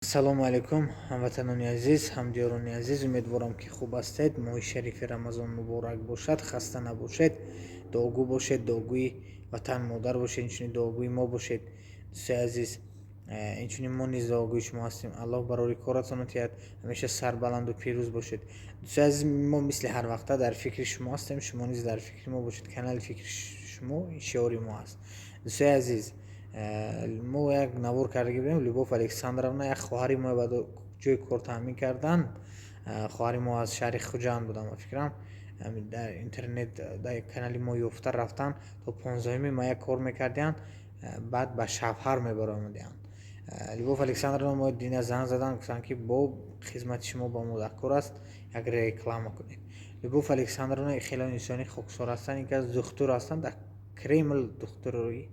Ассалому алайкум, ҳамватанони азиз, ҳамдиёрони азиз. Умедворам, ки хуб ҳастед. Моҳи шарифи Рамазон муборак бошад. Хаста набошед, дуогӯ бошед, дуогӯи ватан модар бошед, инчунин дуогӯи мо бошед, дӯстои азиз. Инчунин мо низ дуогӯи шумо ҳастем. Аллоҳ барори коратон диҳад, ҳамеша сарбаланду пирӯз бошед. Дӯстои азиз, мо мисли ҳар вақта дар фикри шумо ҳастем, шумо низ дар фикри мо бошед. Канали «Фикри шумо» шиори мо аст. Дӯстои азиз, мо як навор карда будем. Любовь Александровна, як хоҳари мо, ба ҷои кор таъмин кардан. Хоҳари мо аз шаҳри Хуҷанд будам, ба фикрам, дар интернет, дар канали мо ёфта рафтан. То 15-уми мая кор мекардиянд, баъд ба шавҳар мебаромадиянд. Любовь Александровна мо дина занг задан, гуфтанд, ки бо хизмати шумо ба мо даркор аст, як реклама кунед. Любовь Александровна хеле инсони хоксор ҳастанд, яке аз духтур ҳастанд, дар Кремл духтурои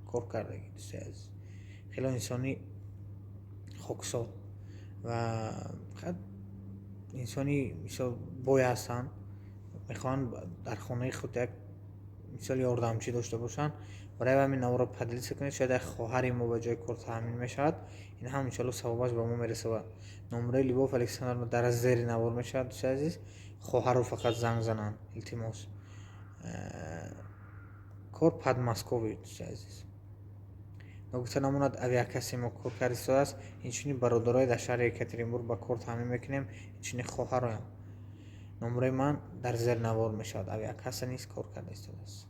кор кардагӣ. Дӯстои азиз, хеле инсони хоксор ва инсони мисол бой ҳастанд. Мехоҳанд дар хонаи худ як мисол ёрдамчӣ дошта бошанд. Барои ҳамин наворро поделиться кунед, шояд як хоҳари мо ба ҷои кор таъмин мешавад. Ин ҳам иншоалло савобаш ба мо мерасад. Номраи Любовь Александровна дар зери навор мешавад. Дӯстои азиз, хоҳарро фақат занг зананд, илтимос. Кор Подмосковье, дӯстои азиз. Ногуфта намонад, авиакасси мо кор карда истодааст. Инчунин бародарое дар шаҳри Екатеринбург ба кор таъмин мекунем, инчунин хоҳароям. Номраи ман дар зери навор мешавад. Авиакасса низ кор карда истодааст.